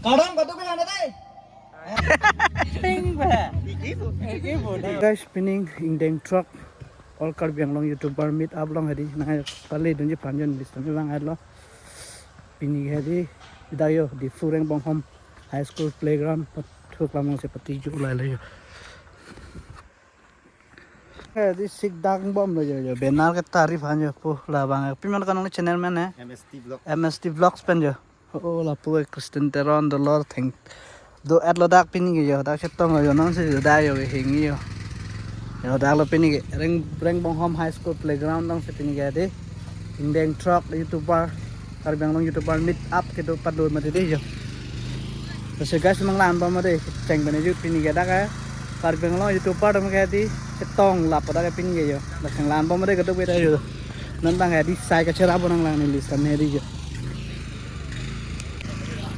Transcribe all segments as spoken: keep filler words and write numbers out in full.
Kadam katu ke ana dei. Guys, pini ingdeng throk all Karbi Anglong YouTuber meet up along hedi. Nang kali dunji phanjon bis tami bang adlo. Pini hedi dayo di Phu Rengbonghom High School playground pathuk lamong se pati ju lai layo. Eh, di sik dang bom lo yo, yo. Benar ke tarif han yo pu labang. Pi man kanong channel man eh? M S T Vlog. M S T Vlogs pen yo. Oh, lapu eh, Christian Teron do lor theng. Do at lo dak pini ke yo, dak chetong lo yo, non si do da yo, hing yo. Yo, dak lo pini ke Reng, Rengbonghom High School playground dong si pini ke di. Ingdeng throk YouTuber, Karbi Anglong YouTuber meet up kedo pado mati dei yo. Terus guys, mang lan bom dei, cheng bene ju pini ke dak eh. Karbi Anglong YouTuber dong ke di chetong lap dak pini ke yo. Dak cheng lan bom dei kedo beda yo. Non bang eh di sai kachera bonang lang ni list kami di yo.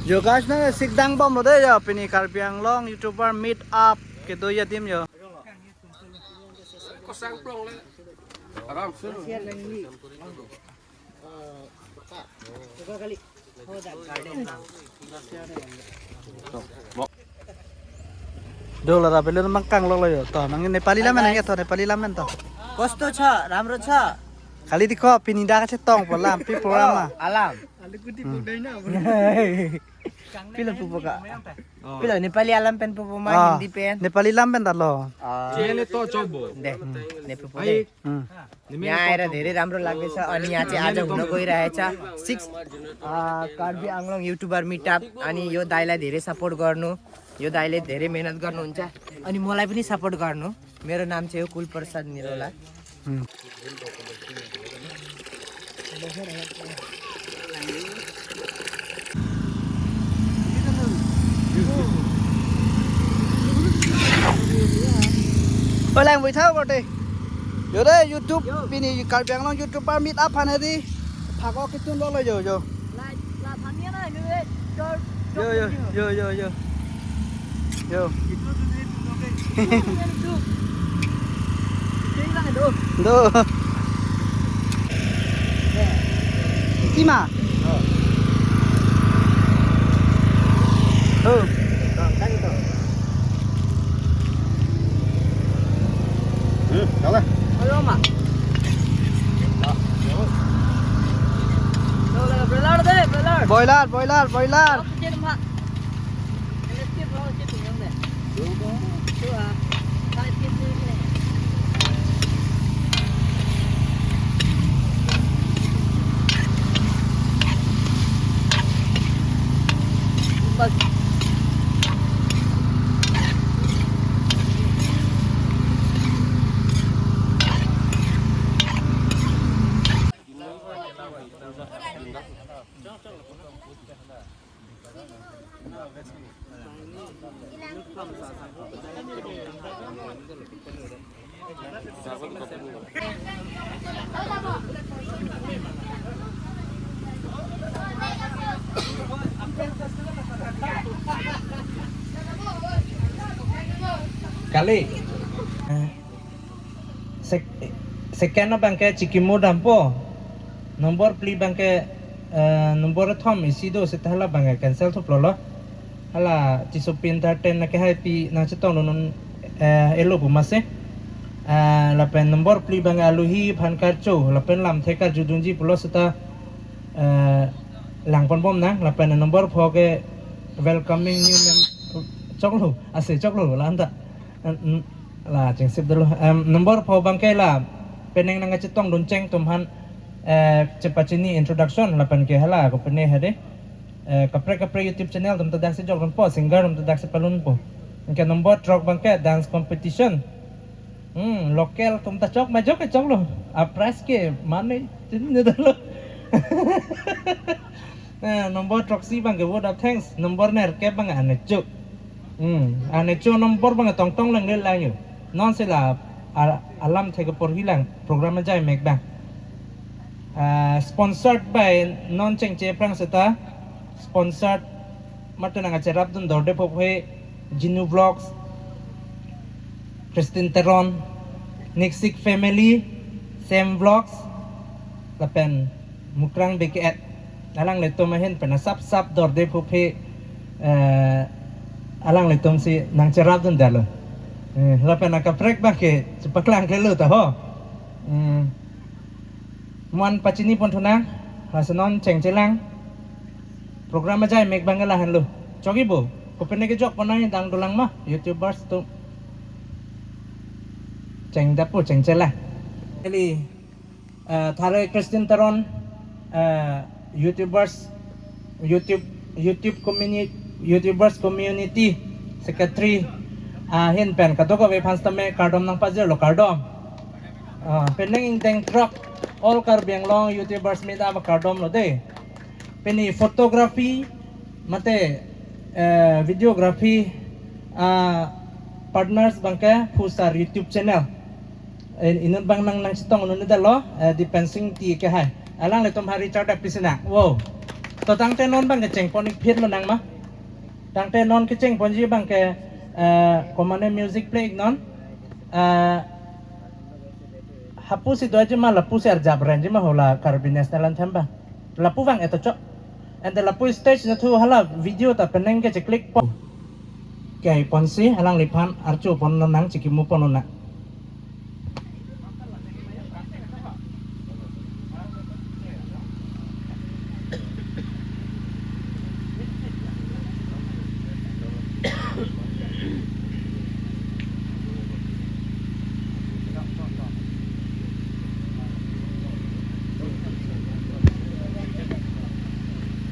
Yo guys, na sik dang bom lo dei yo, pini Karbi Anglong YouTuber meet up kedo ya dim yo. Kosang plong le. Aram se. Do la ra belun mangkang lo lo yo. To nang Nepali lam nang to, Nepali lam to. Kosto cha, ramro cha. Kali di ko pini dak chetong po lam pi program ah. Alam. Pilo pupo ka? Pilo Nepali alam pen pupo ma, Hindi pen? Nepali lam pen ta lo. Ah. Chene to chobo. De. Ne pupo de. Hmm. Yaha era dhere ramro lagde cha, ani yache aja huno koi raha cha. Six, ah, Karbi Anglong YouTuber meetup, ani yo daila dhere support garnu, yo daila dhere mehnat garnu uncha, ani molai pini support garnu. Mero naam che Kul Prasad Nirola. Hmm. Olang bui thau korte. Yo dei YouTube pini Karbi Anglong YouTuber meet up han hedi. Phak-ok ketun lo lo yo yo. Yo yo yo yo yo. Yo. Do. Sima. Oh. Hmm, kalah. Ayo, Mak. Broiler de, broiler. Broiler, broiler, broiler. Kali. Sek-, second abang ke chikimo dampo. Number phli abang ke, eh, number thom isi do seta hala abang ke cancel thuplo lo. Hala Tissopi Entertain na ke hai pi nangchetong dun, eh, elo pu mase. Eh, lapen number phli abang ke alohi aphan karcho, lapen lamthe karjudunji pulo seta, eh, langpon bom nang, lapen number pho ke welcoming new mem-, choklo, ase choklo, la anta. Em, em, la chengsip dolo. Em, number pho abang ke la penang nangchetong dun cheng atum aphan, eh, chepachini introduction lapen ke hala ko pene hade. Eh, kaprek kaprek YouTube channel atum ta daksi jok dunpo, singer atum ta daksi palunpo. Anke number throk abang ke dance competition. Hmm, local atum ta chok ma jok ke choklo. A prize ke mane chin ne dolo. Eh, number throksi abang ke vote of thanks. Number nerkep abang anecho. Hmm, anecho number abang tong tong lang le lang yo. Non si la a-, alamthe ke porhi lang program ajai mek abang. Ah, sponsored by non chengche aphrang seta. Sponsored mate nangkacherap dun dorde phophe Jinu Vlogs, Christine Teron, Niksik Family, Sam Vlogs, lapen Mukrang B K At. Alanglitum ahin pen asap sap dorde phophe Eh, alanglitum si nangcherapdun detlo. Eh, lapen akaprek abang ke chepaklangklelo ta ho. Hmm. Mo-an pachini ponthu nang, lasi non chengchelang. Program ajai mek abang ke lahenlo. Chogi bo, kopine kejok pon nangdang dolang ma, YouTubers atum. Chengdappo, chengchelang. Eli, eh, Thare Christine Teron, eh, YouTubers, YouTube, YouTube Communi-, YouTubers Community Secretary, ah, ahin pen kadokave aphan sitame kardom nangpajirlo, kardom. Ah, penang ingdeng throk all Karbi Anglong YouTubers meet up kardom lo de. Pini photography mate, eh, videography, ah, partners abang ke Phusar YouTube channel. Eh, inut abang nang nangchetong inut detlo, eh, Dipensing T kehai. Alanglitum hari chardap pisi nang. Wow. To tangte non abang ke chengpon-ik phitlo nang ma. Tangte non kechengponji abang ke, eh, komane music play-ik non. Eh, hapu si do-ikji ma, lapu si arjap renji ma hala Karbi National Anthem abang. Lapu abang eto chok. Ante lapu stage nathu hala video ta penang ke checlick pon. Kehai ponsi alangliphan arju pon nang, chekimo pon nang.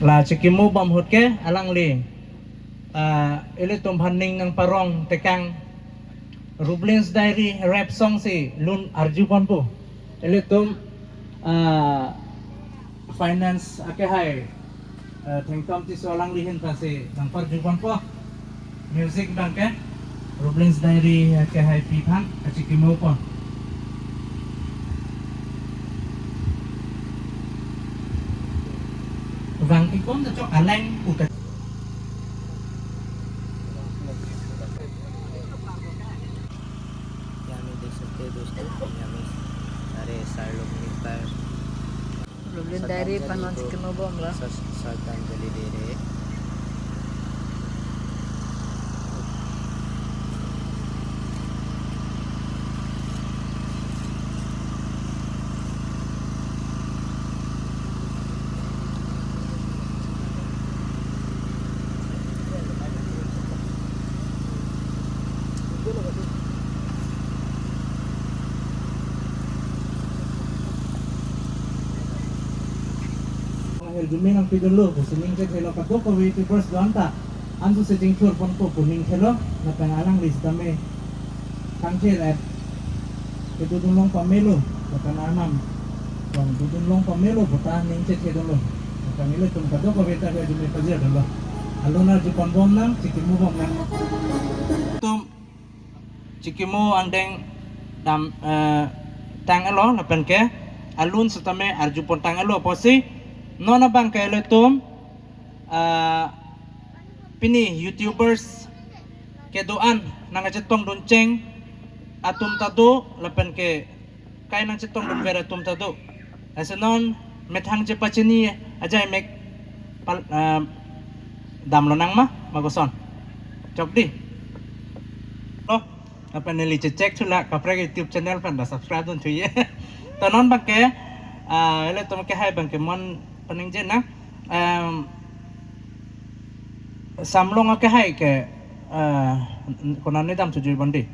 La chekimo bom ahut ke alangli, ah, ilitum aphan ning nangparong tekang Rublin's Diary rap song si lun arju ponpo. Ilitum, ah, finance akehai, eh, Thengtom Tisso alangli ahin pensi nangparju ponpo. Music abang ke Rublin's Diary akehaipi aphan kachekimo pon. Vang-ik bom ta chok, aleng ukat. यहाँ में देख सकते हैं दोस्तों, यहाँ में सारे सारे लोग मिलकर Rublin's Diary aphan non chekimo bomlo. श्रद्धांजलि दे रहे हैं। Arjume nangpidunlo, pusi ning chethelo, kadokave YouTubers do-an ta anso setting tour ponpo pu ning thelo, lapen alangli sitame kangthir et kedodun long pamelo, lapen arnam long dodun long pamelo puta ning chethedunlo. Lapen ilitum kadokave ta arjume pajirdunlo. Alun arju pon bom nang, chekimo bom nang. Tum chekimo angdeng dam, eh, tang-etlo, lapen ke alun sitame arju pon tang-etlo pusi non abang ke ilitum, eh, pini YouTubers kedo-an nangkachetongdun cheng atum ta do, lapen ke kai nangchetongdunver atum ta do. Lasi non methang chepachini ajai mek pal-, ah, damlo nang ma, ma koson. Chok dei. Lo, lapen neli chechek thula kaprek YouTube channel aphan ta subscribe dunthu ye. To non abang ke, ah, ilitum akehai abang ke mo-an paningje nang. Em, Samlong akehai ke, eh, konane dam thuji bom dei.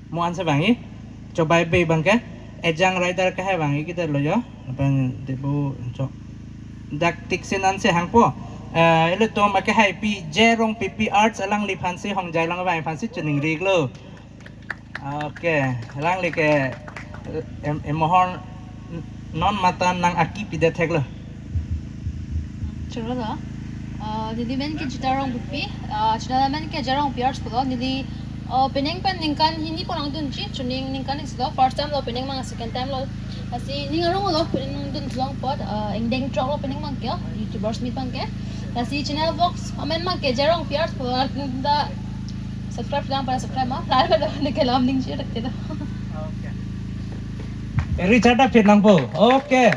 Mo-an si vang-ik, Chobai Bey abang ke, Ejang Rider akehai vang-ik detlo yo, lapen debo chok. Dak tik si non si hangpo. Eh, ilitum akehaipi J Rongpipi Arts alangliphan si Hongjai along vang aphan si choningri-iklo. Okay, alangli ke em, emohor non matan nang aki pidetheklo. Choro lo. Ah, neli men ke Jita Rongpipi. Ah, channel men ke J Rongpi Arts pulo. Neli, ah, opening pen ningkan hini pon nangdunji, chuning ningkan isi lo. First time lo opening, mang second time lo. Lasi ning aronglo opening dun long apot, ah, ingdeng throk lo opening abang ke, YouTubers meet abang ke. Lasi channel box amen abang ke J Rongpi Arts pulo, da subscribe lang, para subscribe ma. Lalo lo ne kelam ning share ke do. Okay. Richard aphi nangpo. Okay.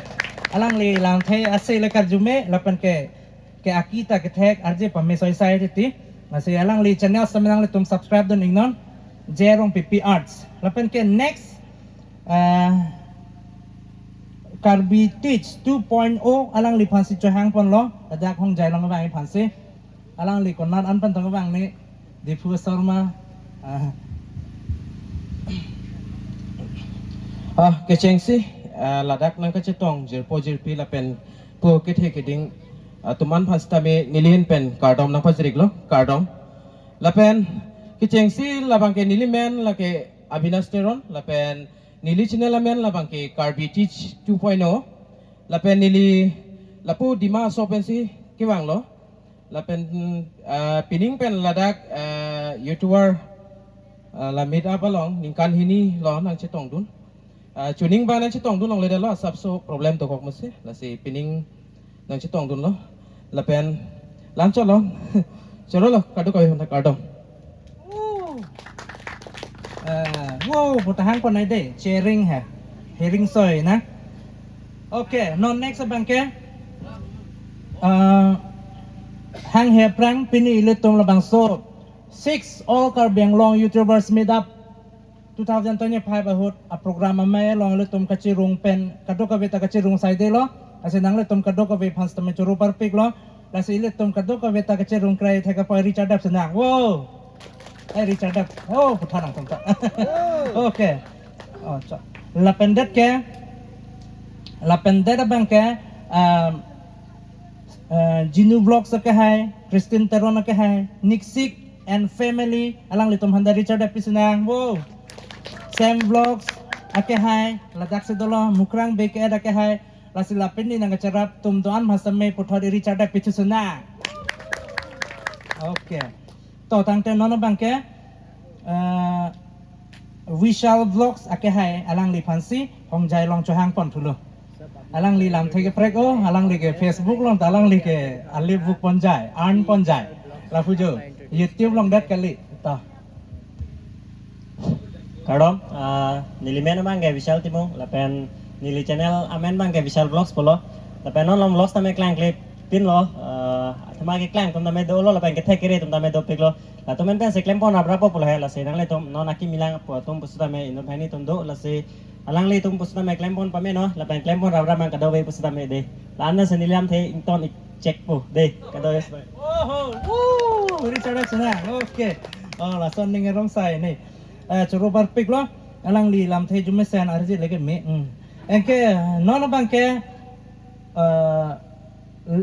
Alangli lamthe ase le karjume lapen ke ke aki ta kethek arje pame soisai titi. Lasi alangli channel sitame nanglitum subscribe dun iknon, J Rongpipi Arts. Lapen ke next, eh, Karbi Teach two point oh alangliphansi chohangponlo, ladak Hongjai along abang iphansi. Alangli konat an pen tong abang ni, Diphu Sharma. Ah. Ah, kechengsi, ah, ladak nangkachetong jirpo jirpi lapen pu kethe keding, ah, atum an aphan sitame neli ahin pen kardom nangpajiriklo, kardom. Lapen kechengsi labang ke neli men lake Avinash Teron, lapen neli channel amen labang ke Karbi Teach two point oh. Lapen neli lapu Dima Hasao pensi kevanglo. Lapen, ah, pining pen ladak, ah, YouTuber, ah, la meet up along ningkan hini lo nangchetongdun. Ah, chuning ba nangchetongdun longledetlo, asapso problem dokok masi. Lasi pining nangchetongdunlo. Lapen la-an cholo. Chorolo, kadokave aphan kardom. Oh. Eh, wow, pu ta hangpon nai dei, cheering he. Hearing soi na. Okay, non next abang ke. Eh, hanghe aphrang pini ilitum labangso six All Karbi Anglong YouTubers Meet Up two thousand twenty-five ahut a-program amei along ilitum kachirung pen kadokave ta kachirung saidelo. Lasi nanglitum kadokave aphan sitame choro parpiklo. Lasi ilitum kadokave ta kachirung krai thek apot Richard Dep sinang. Wow. Eh, Richard Dep. Oh, pu ta nangtum ta. Okay. Oh, cha. Lapen det ke. Lapen det abang ke, um, eh, Jinu Vlogs akehai, Christine Teron akehai, Niksik and family, alanglitum aphanta Richard Dep pisinang. Wow. Sam Vlogs akehai, ladak si dolo, Mukrang Bey ke-et akehai, lasi la pini nangkacherap atum do-an aphan sitame puthot Richard Dep pithusinang. Okay. To tangte non abang ke, eh, Vishal Vlogs akehai alangliphansi Hongjai along chohangponthulo. Alangli lamthe keprek o, alangli ke Facebook along ta alangli ke alip vukponjai, earn ponjai. Lapu jo, YouTube along det kali. To. Kardom, ah, neli men abang ke Vishal Timung, lapen neli channel amen abang ke Vishal Vlogs pulo. Lapen non along vlogs tame klangklepinlo, ah, athema keklang atum tame dolo, lapen kethek kere atum tame dopiklo. Latum men pensi klempon raprappo pulo he, lasi nanglitum non akimi lang pu atum pusitame inut hini atum do, lasi alanglitum pusitame klempon pameno, lapen klempon raprap abang kadokave pusitame dei. La-an si neli lamthe ington ik chek po dei, kadokave. Oho, woo, Richard Dep sinang. Okay. Oh, lason ning arong sai ni. Eh, choro parpiklo. Alangli lamthe jumesen arje leke me. Hmm. Anke non abang ke, eh,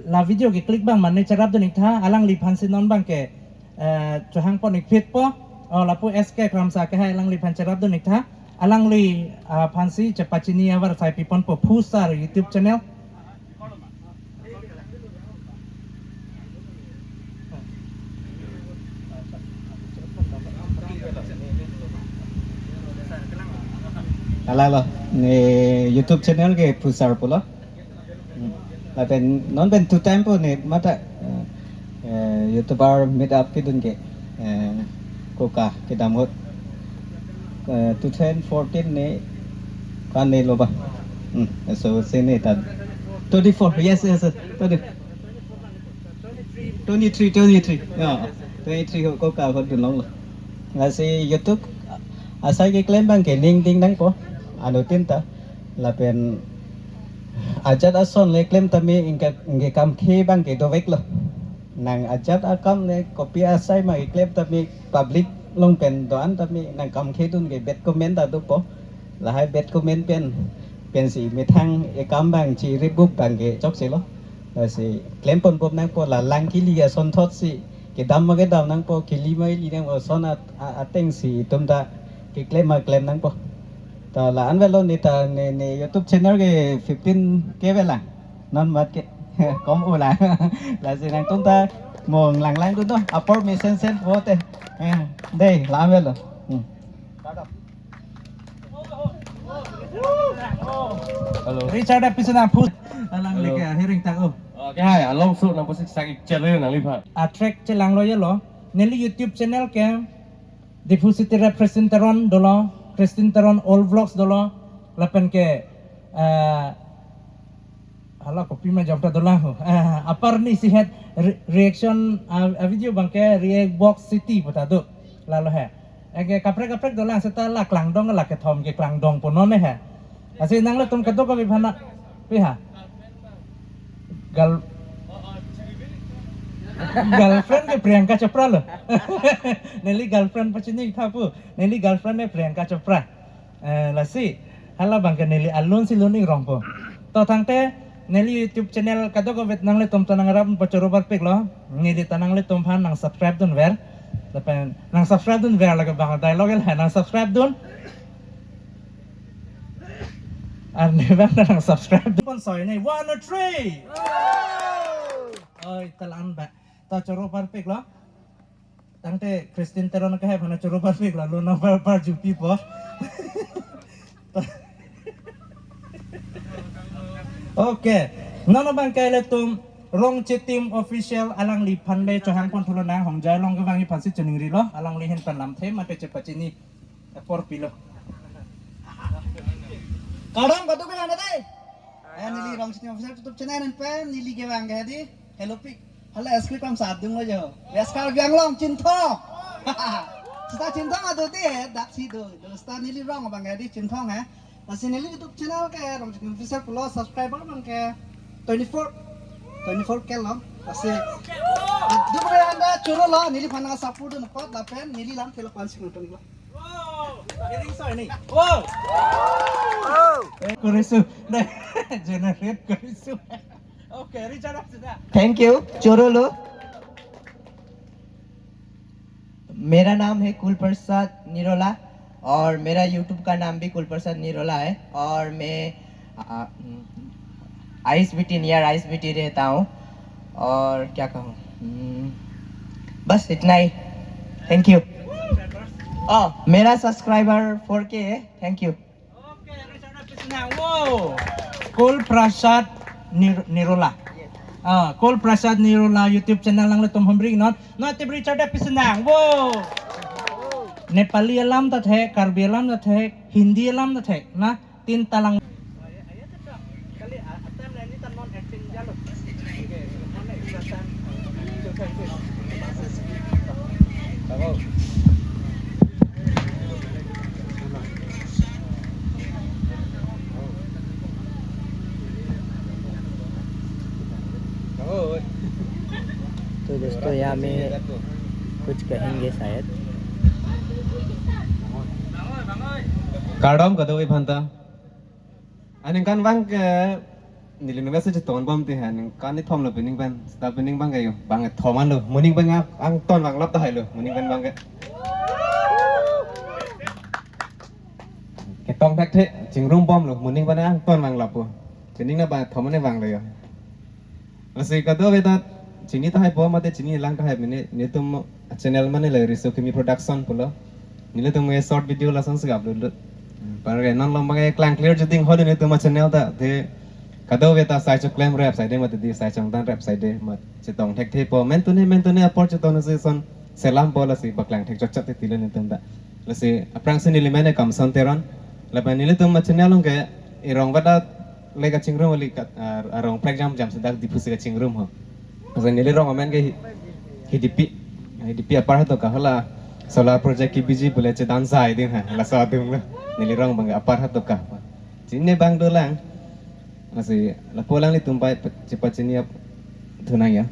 la video ke-click abang mane cherapdun iktha, alangliphansi non abang ke, eh, chohangpon ikphitpo. Oh, lapu S K Kramsa akehai alangliphan cherapdun iktha. Alangli, ah, aphansi chepachini avarsai piponpo Phusar YouTube channel. Halalo, ne YouTube channel ke Phusar pulo. Hmm. Lapen non pen two time po ne mata, eh, eh, YouTuber meet up kedun ke, eh, koka kedam ahut, eh, two thousand fourteen ne kan ne lo ba. Hmm, so si ne tan. Twenty-four, yes, yes, yes. Twenty. Twenty-three, twenty-three. Ya, twenty-three ho koka ho dun longlo. Lasi YouTube asai keklem abang ke ning ding nangpo. Anuttin ta. Lapen ajat ason le klem tame ingke, ingke kam ke abang ke doveklo. Nang ajat akam le kopi asai ma keklem tame public along pen do-an tame nang kam kedun ke bad comment ta dopo. Lahai bad comment pen, pensi methang ekam abang chirip bup abang ke chokselo. Lasi klemponbom nangpo, la lang kili asonthotsi kedam ma kedam nangpo, kili ma ili nangpo, ason at-, a-, atengsi itum ta keklem ma klem nangpo. To la-an avelo, ne ta ne, ne YouTube channel ke fifteen K avelang. Non mat ke kom u lang. Lasi nangtum ta mong lang lang dun to. Apor mesensen pote. Eh, dei, la-an avelo. Hmm. Hello. Richard Dep pisinang Phusar. Alangli ke hearing tak o. Okay, hai, along so nang posik sakik channel nangliphan. A track chelanglo yelo. Neli YouTube channel ke Diphu City Rep Christine Teron dolo, Christine Teron All Vlogs dolo, lapen ke, eh, Hala kopi ma jam ta dolang ho. Eh, apar ni sihet re-, reaction, ah, ah, video abang ke React Box City puta do. Lalo he. Eke kaprek kaprek dolang seta la klangdong la kethom ke klangdong punon he. Lasi nanglitum kadokave aphan na. Pi ha. Gal-, girlfriend ke Priyanka Chopra lo. Neli girlfriend pachini tha pu. Neli girlfriend ne Priyanka Chopra. Eh, lasi, hala abang ke neli alun si lun ingrong po. To tangte, neli YouTube channel kadokave nanglitum ta nangrap po, choro parpik lo. Neli ta nanglitum aphan nang subscribe dunver. Lapen nang subscribe dunver lake bang dialogue el hai, nang subscribe dun. Arni abang nang subscribe dun. Pon soi ne, one, two, three. Oi, talan ba. To choro parpik lo. Tangte Christine Teron ke hai aphan choro parpik lo, lo na par par jupi po. Okay. Non abang ke ilitum Rongche Team Official alangliphan le chohang pon thulo nang, Hongjai Longkevang aphan si choningri lo, alangli ahin pen lamthe mate chepachini apor pilo. Kardom kadokave aphan dei. Eh, neli Rongche Team Official YouTube channel pen neli kevang ke di. Hello pik. Hala es krim kam sa adung lo jo. West Karbi Anglong Chinthong. Seta Chinthong ado te, dak si do. Do seta neli rong abang ke di Chinthong he. Lasi neli YouTube channel ke Rongche Team Official pulo, subscriber abang ke twenty-four. Twenty-four K lo. Lasi adung re anda choro lo, neliphan nang support dun apot lapen neli lam thelo pan sing nonton lo. Wow! Hearing sound ni. Wow! Korisu. Dai, generate korisu. Okay, Richard, sida. Thank you. Choro lo. मेरा नाम है कुल प्रसाद निरोला और मेरा YouTube का नाम भी कुल प्रसाद निरोला है और मैं, आ, आईएसबीटी, नियर आईएसबीटी रहता हूँ। और क्या कहूँ, हम्म, बस इतना ही। Thank you. ओ, मेरा सब्सक्राइबर फोर के है। Thank you. Okay, Richard Pisinang. Wow. Kul Prasad Nir-, Nirola. Ah, Kul Prasad Nirola YouTube channel nanglitum humri non. Nangtum Richard Pisinang. Wow. Nepali alam ta thek, Karbi alam ta thek, Hindi alam ta thek. Na, tin talang. तो दोस्तों, यहाँ में कुछ कहेंगे शायद। Kardom kadokave aphan ta. Aningkan abang ke neli message ton bom ti, aningkan ni thom lo pining pen. Seta pining abang ke yo, bang thom an lo. Moning abang ang ton bang lap ta hai lo. Moning pen abang ke. Ketong thekthe, chingrum bom lo. Moning pen ang ton bang lap po. Pining na bang thom an bang lo yo. Lasi kadokave ta chini ta hai po mate chini lang ta hai mene, nelitum channel mane le Riso Kimi Production pulo. Nelitum ke short video lason si upload lo. Par ke non long bang ke klang clear shooting ho nelitum channel ta, te kadokave ta sai choklem rap sai de mate di sai chongdan rap sai de mat chetong thekthe po. Mentune mentune apor chetong si son selam po, lasi paklang thek chotchot te tilo nelitum ta. Lasi aphrangsi neli amen ke Kamson Teron. Lapen nelitum channel along ke irong vada le kachingrum ali kat, ah, arong prek jam jam sedak Diphu si kachingrum ho. Lasi neli rong amen ke Hi-, Hidipi. Hidipi apar hatoka hala solar project kebiji pule chedan sai ding ha. Laso adung lo. Neli rong abang ke apar hatoka. Chini abang dolang. Lasi lapu alanglitum pai pe-, chepachini ap thunang ya.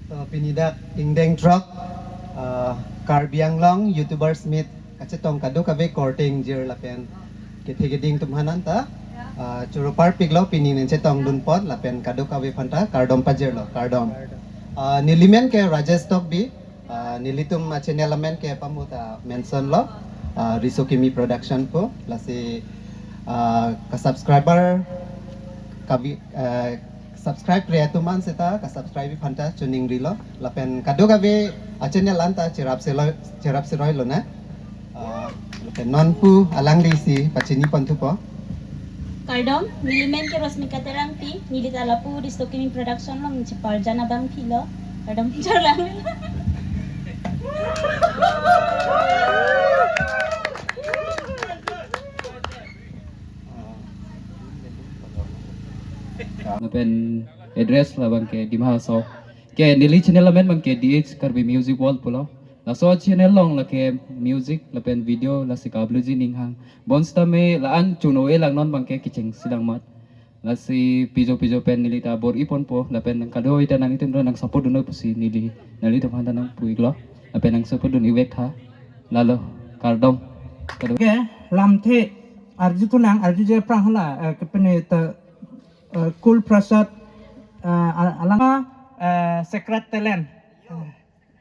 To pini dak ingdeng throk, ah, Karbi Anglong YouTubers Meet kachetong kadokave korte ingjir lapen kethe keding atum aphan ta, ah, choro parpik lo pini ning chetong dun apot lapen kadokave aphan ta kardom pajir lo, kardom. Ah, neli amen ke Rajesh Tokbi, ah, nelitum, ah, channel amen ke pamu ta mention lo, ah, Riso Kimi Production pu, lasi, ah, ka subscriber kabi, ah, subscribe re atum an seta ka subscribe aphan ta choningri lo lapen kadokave, ah, channel an ta cherap selo, cherap seroi lo na. Ah, lapen non pu alangli si pachini pon thupo. Kardom, neli amen ke Rosmika Terangpi, neli ta lapu Riso Kimi Production along cheparjan abang philo. Kardom, charlang. pen address labang ke Dima Hasao. Ke neli channel amen abang ke D H Karbi Music World pulo. Laso channel along lake music lapen video lasi ka-upload ji ning hang. Bonsitame la-an chunoi lang non abang ke kechengsi lang mat. Lasi pijo pijo pen neli ta bor-i ponpo lapen nang kadoi ta nanglitum ta nang support dun pusi neli nanglitum aphan ta nangpu-iklo. Lapen nang support dun-i vek tha. Lalo, kardom. Kardom. Oke, lamthe arju thu nang, arjuje aphrang hala, eh, kepene ta, eh, Kul Prasad, eh, al-, alama, eh, secret talent.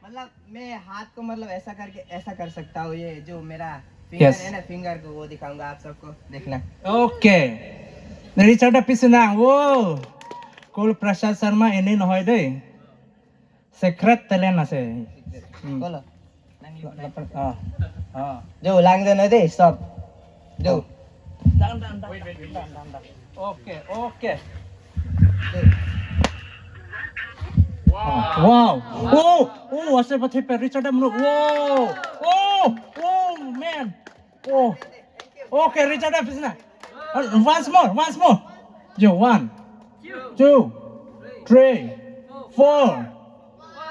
मतलब, मैं हाथ को, मतलब, ऐसा करके, ऐसा कर सकता हूँ, ये जो मेरा फिंगर Yes. है ना, फिंगर को, वो दिखाऊंगा आप सबको, देखना। Oke. Richard Apisina, wow. Kul Prasad Sharma ini nohoi dei. Secret talent ase. Hmm. Kolo. Ah, ah. Jo, lang dun dei, stop. Jo. Dang, dang, dang, dang, dang, dang. Oke, oke. Jo. Ah, wow. Oh, oh, ase pathi pe Richard Amlo. Wow. Oh, oh, man. Oh. Okay, Richard Apisina. Uh, once more, once more. Jo, one, two, three, four.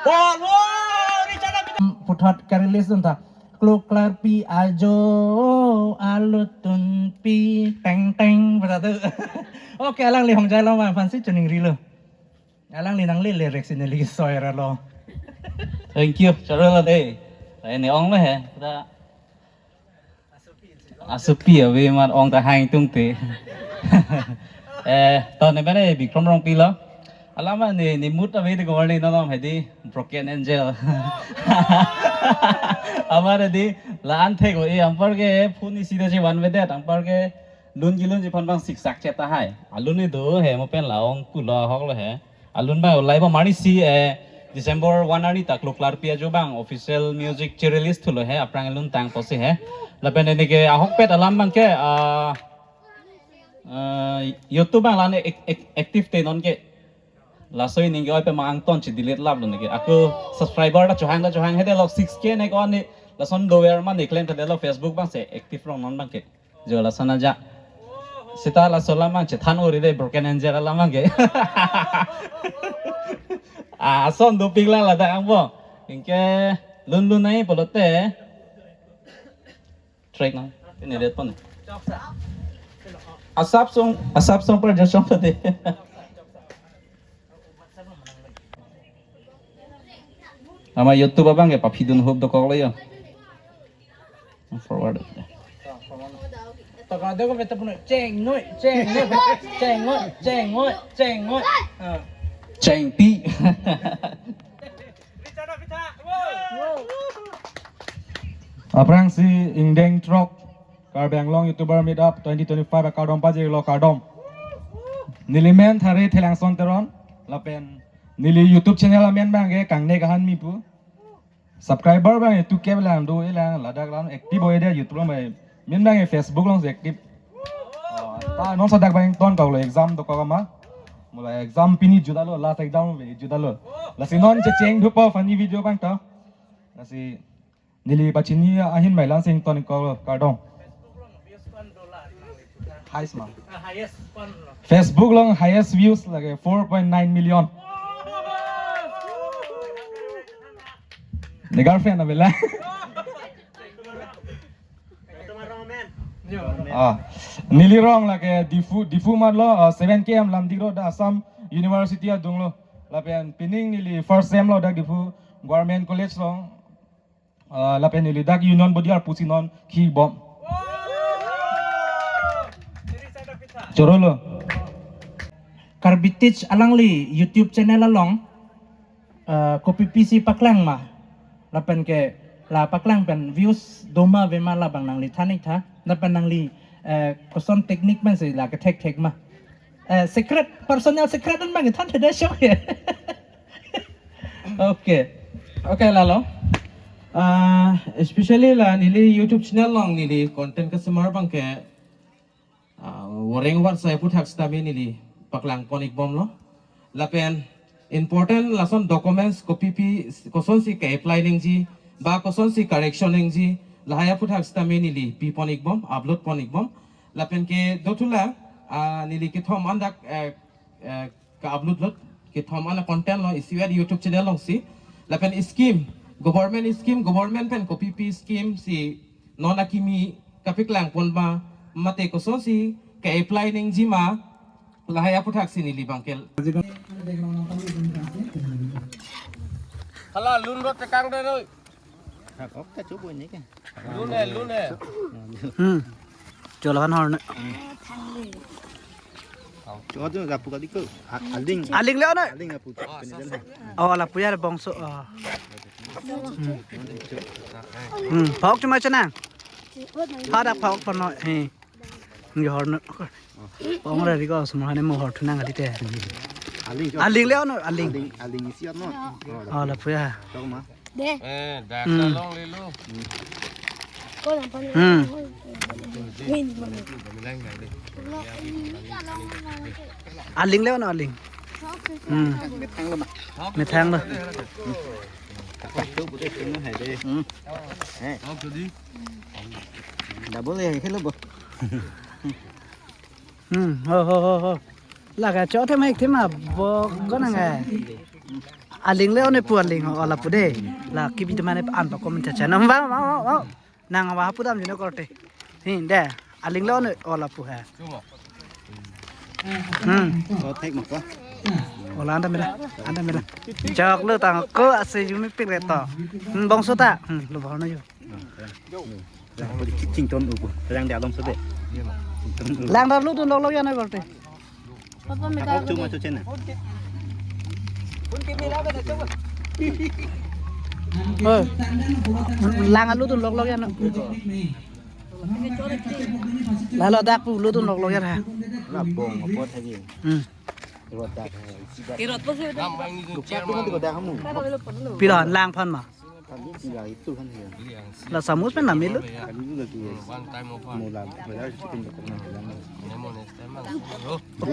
Wow, wow, Richard Apisina. Hmm, puthot ka-release dun tha. Kloklarpi ajo alutun pi teng teng beratu. Okay, alangli hongjai long aphansi choningrilo. Alangli nangle lyrics ini lagi soira lo. Thank you, chorolo dei. Ini ong lo he. Kita asopi ave mar ong ta hang tung te. Eh, to ne bene Bikram Rongpi lo. Alama ne, ne mood ave de gorni no nom hedi Broken Angel. Amar di la-an thek-o-e, anpar ke phone isi ta chevan vedet, anpar ke lun kelun ji aphan abang siksak chet tahai. Alun ni do he mo pen la-ong kulo ahok lo he. Alun abang olai ba marni si, eh, December one arni ta Kloklarpi ajo abang official music che-release thulo he, aphrang alun tang pusi he. Lapen ini ke ahokpet alam abang ke, ah, ah, YouTube abang la-an ek-, ek-, active te non ke. Laso ini ke oi pe mang angton che-delete lap lo ne ke. Ako subscriber ta chohang ta chohang hede lo six K ne ko ni lason dover ma ne klem ta de lo Facebook abang si active rong non abang ke. Jo lason aja. Seta laso alam abang chethan ori dei Broken Angel alam abang ke. Ah, ason dopik lang ladak angbong. Anke lun lun nai pulote. Track nang. Ini lihat pon. Asap song, asap song per jasong tadi. Ama YouTube abang ke papidun hub dokok lo yo. Forward. Toka doko beta puno ceng noi, ceng noi, ceng noi, ceng noi, ceng noi. Ah. Ceng pi. Aphrangsi ingdeng throk Karbi Anglong YouTuber Meetup twenty twenty-five akardom pajirlo, kardom. Neli men Thare Thelangson Teron lapen neli YouTube channel amen abang ke Kangne Kahan Mipu. Subscriber abang ke two K lang do-e lang, ladak lang active oi de YouTube along abang. Min abang ke Facebook alongsi active. Oh, ta non ladak abang ton kok lo, exam dokok ma. Mula exam pini jutalo, last exam pini jutalo. Lasi non checheng thupo funny video abang ta. Lasi neli pachini ahin mailan sing ton kok lo, kardom. Highest ma. Ah, highest one lo. Facebook along highest views lake four point nine million. Ne girlfriend abela. Ah, neli rong lake Diphu, Diphu matlo, ah, seven K M Lamdik Road, Assam University adung lo. Lapen pining neli first sem lo dak Diphu Government College along. Ah, lapen neli dak Union Body arpu si non kibom. Chorolo. Karbi Teach alangli YouTube channel along, ah, kopi pisi paklang ma. Lapen ke la paklang pen views doma vema labang nangli than-ik tha. Lapen nangli, eh, koson technique pensi la kethek thek ma. Eh, secret, personal secret an abang than theda shok ye. Okay. Okay, lalo. Ah, especially la neli YouTube channel along neli content customer abang ke, ah, wareng war sai aphuthak sitame neli paklang pon-ik bomlo. Lapen important lason documents kopi pi kosonsi ke-apply nangji, ba kosonsi correction nangji, lahai aphuthak sitame neli pi pon-ik bom, upload pon-ik bom. Lapen ke dothulang, ah, neli kethom andak, eh, eh, Ka-upload lot, kethom an a-content lo, isi wet YouTube channel alongsi. Lapen scheme, government scheme, government pen kopi pi scheme si non akimi kapaklang pon ma, mate kosonsi ka-apply nangji ma, lahai aputhaksi neli bangkel. Hala lun rot tekang de roi. Hak ok ta chubu ni ke. Lun he, lun he. Hmm. Cholo kan hor na. Cho jo lapu kali ko. A-, aling. Aling le-o na. Aling apu. Oh, lapu ya bongso. Oh. Hmm. Hmm. Phok cuma chenang. Hadak phok pano. He. Ngi hor na. Pong ra ri ko semua ne mo hor thunang kali te. Aling cho. Aling le-o na, aling. Aling, aling isi no. Oh, lapu ya. Cho ma. De. Eh, dak Hmm. Long lelo. Ko lang pan. Hmm. Win. Aling le-o na aling. Hmm. Methang lo ma. Methang lo. Apa tu putih tu hai de. Hmm. Eh. Double ya, hello bo. Hmm, ho, ho, ho, ho. Laga cho the mai the ma bo ko nang eh. Aling le-o ne pu aling ho, lapu de. La kibi te mane an pa comment cha cha. Nam va, va, va, va. Nang va hapu dam jino korte. Hi, de. Aling le-o ne, lapu he. Hmm. Oh, thek ma ko. Ola anda mela, anda mela. Chok lo tang ko ase jumi pik le to. Hmm, bongso ta. Hmm, lo bongso yo. Chington ubu, yang di alom sede. Chington ubu. Lang dar lutun lok lok ya na korte. Apa mega? Aku cuma cuci na. Oh. Lang lutun lok lok ya na. Lalo dak pu lutun lok lok ya ha. Labong apa tadi? Hmm. Irot po sih. Lukak tu nanti kau dah kamu. Pila lang phan ma. Kami tinggal itu kan ya. La samus pen namilo. Kami juga tu. Mula, mula kita pindah ke mana?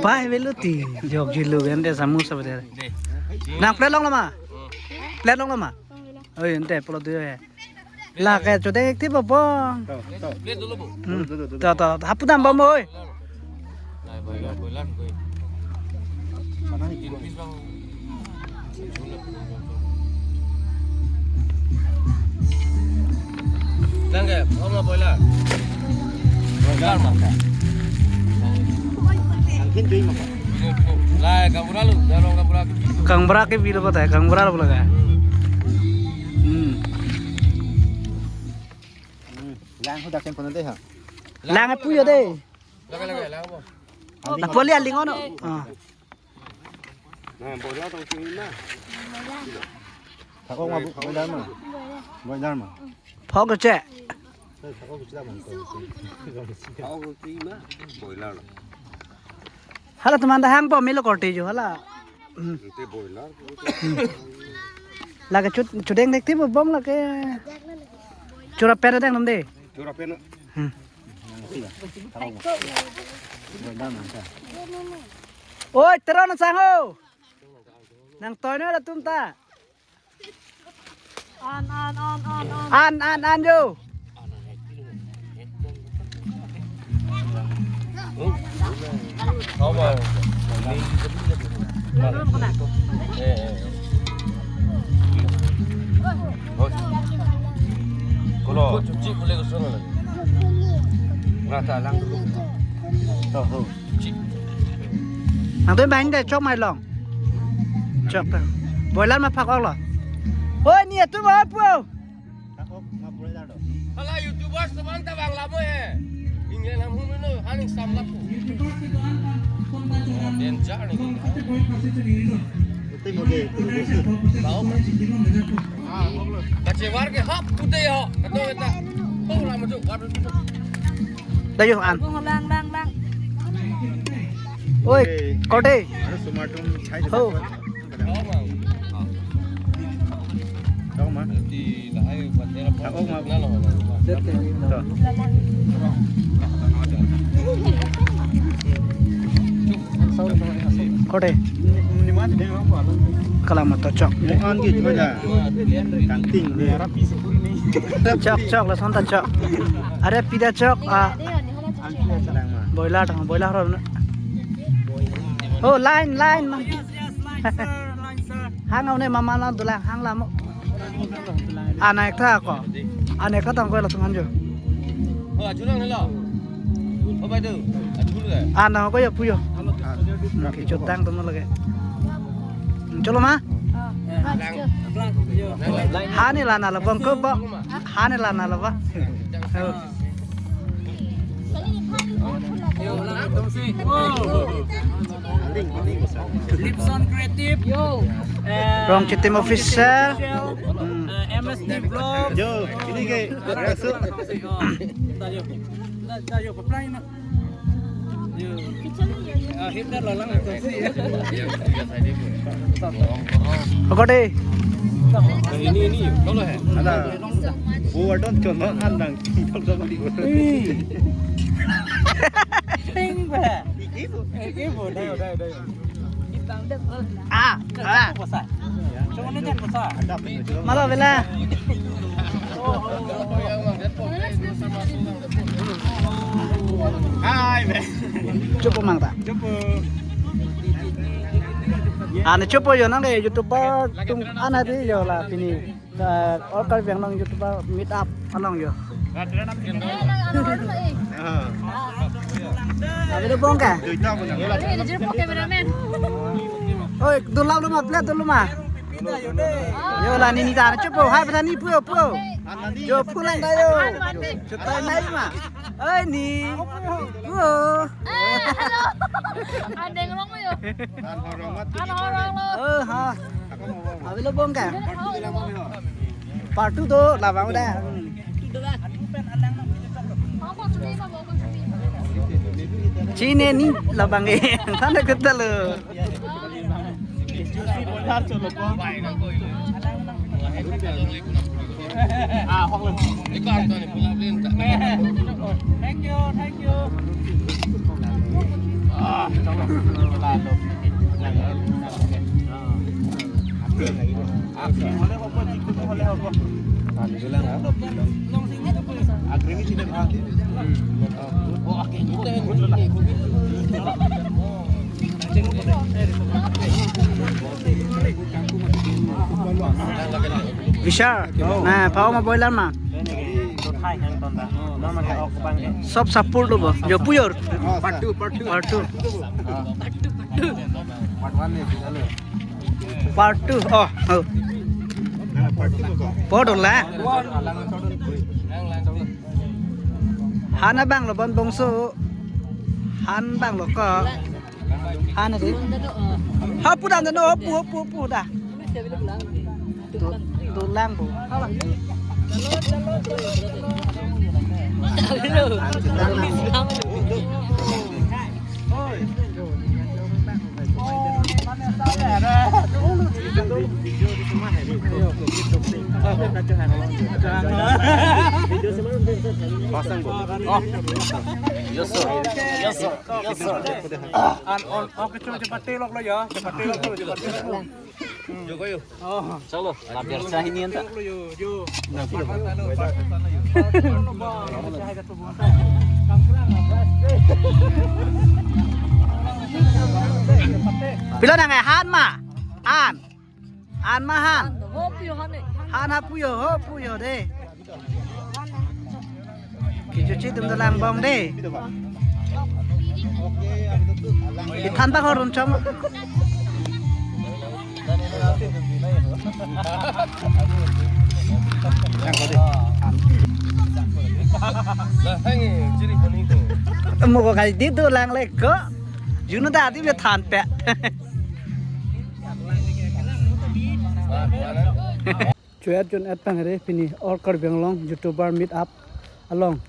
Pai velo ti. Jok jilu kan de samus apa de. Nang plate long lo ma. Plate long lo ma. Oi, ente pulo tu ya. Lake chodeng tik po po. To, to. Hmm. To, to, to. Hapu dam bom oi. Lang ke, oh, ma boiler. Boiler ma. Angkin jui ma. Lai, kangbura lo, dalong kangbura. Kangbura ke bilo kota, kangbura lo laga. Hmm. Hmm. Lang ho dak ken kono de ha. Lang pu yo de. Lage, lage, lang po. Lapu ali aling ono. Ah. Nah, boiler tong sini na. Thakok ma, boiler ma. Boiler ma. Phok che. Thakok che ma. Thakok che ma. Boiler lo. Hala teman dah hang po melo korte jo hala. Hmm. Ente boiler. Lake chut, chodeng tik po bom lake. Chura pen deng nom de. Chura pen. Hmm. Oi, Teron sang ho. Nang toi no latum ta. An, an, an, an, an. An, an, an jo. Nang tu bang de chok mai long. Chok. Boiler ma phak ok lo. Oi, ni tu ma pu. Hala YouTubers teman ta bang lamo he. Inglen ham hum no haning sam lapu. Danger ni. Tahu. Kachevar ke hap pute ho. Kato eta. Tahu lama tu. Dayo an. Lang, lang, lang. Oi, korte. Ho. Korte. Kalang ma to chok. Chok, chok, lason ta chok. Are pida chok, ah. Boiler tang, boiler ro. Oh, line, line, ma. Hang aune mama la dolang, hang lamo. Anai kha ko. Anai kha tang ko latum hanjo. Oh, achulang helo. Oh, bai tu. Achul ga. Ana ko ya puyo. Kechotang tum lage. Cholo ma. Hani la na la bang ko ba. Hani la na la ba. Oh. Lipson Creative. Yo. Eh, Rongchitim Official. Official. Hmm. Eh, M S D Vlog. Yo, ini ke. Tayo. Tayo, apply na. Yo. Ah, hit na lalang ito. Ako de. Ini, ini. Kalau hai. Ada. Bu adon chon no andang. Ting ba. Iki bu. Iki bu. Dayo, dayo, dayo. Ah, ah. Bosa. Cuma ni kan bosa. Malo bela. Hai, be. Chupo mangta. Chupo. Ane chupo yo nang ke YouTuber tum ana di yo la pini. Eh, All Karbi Anglong YouTuber meet up along yo. Abi do bong ke? Ini jadi po cameraman. Oi, dulu ma, play dulu ma. Yo la nini ta chupo, hai pata ni puyo puyo. Yo pulang da yo. Chutai nai ma. Oi ni. Puyo. Eh, halo. Andeng rong yo. Ano rong lo. Oh, ha. Abi lo bong ke? Part two do labang udah. Chine ni labang e. Tanda kita lo. Thank you, thank you. Vishal, na, pao ma boiler ma? Sob support lo bo. Jo puyor. Part two, part two. Part two. Part one ni, hello. Part two. Oh, oh. Part two ko. Part one la. Han abang lo bon bongso. Han abang lo ko. Han adi. Hapu dan no, hapu, hapu, hapu da. Do, dolang bo. Pasang bo. Oh. Yes, sir. Yes, sir. Yes, sir. An on, okay, chepate lok lo ya. Chepate lok lo, chepate lok lo. Yo, yo. Oh. Chalo, la biar sa ini anta. Yo, yo. Pilo nang, eh, han ma? Han. Han ma han. Han hapu yo, hapu yo de. Kichuchi tum dolang bong de. Ithan bak horun chom. Mo ko kai di dolang le ko. Juno da di me than pe. Chuet jun et pang hedi pini All Karbi Anglong YouTuber meet up along.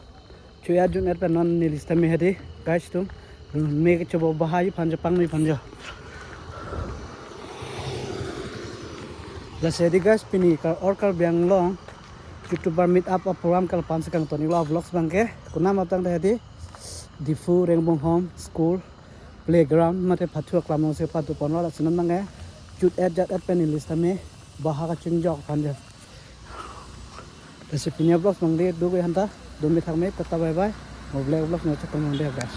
Chuet jun et pang non neli sitame hedi guys tum. Me ke chobo bahai phanjo pangni phanjo. Lasi hedi guys pini ka All Karbi Anglong YouTuber meet up a program kal pan sekang toni lo vlogs bangke. Kunam atang hedi Diphu Rengbonghom School playground mate phathu aklam along si phathu ponlo la sinan bangke. Chut et jat et pang neli sitame. Baha kachingjok aphan jo. Lasi pini vlogs nang de do ko hanta, do me thak me, tata bye bye. Mo vlog vlogs nang chetong nang de guys.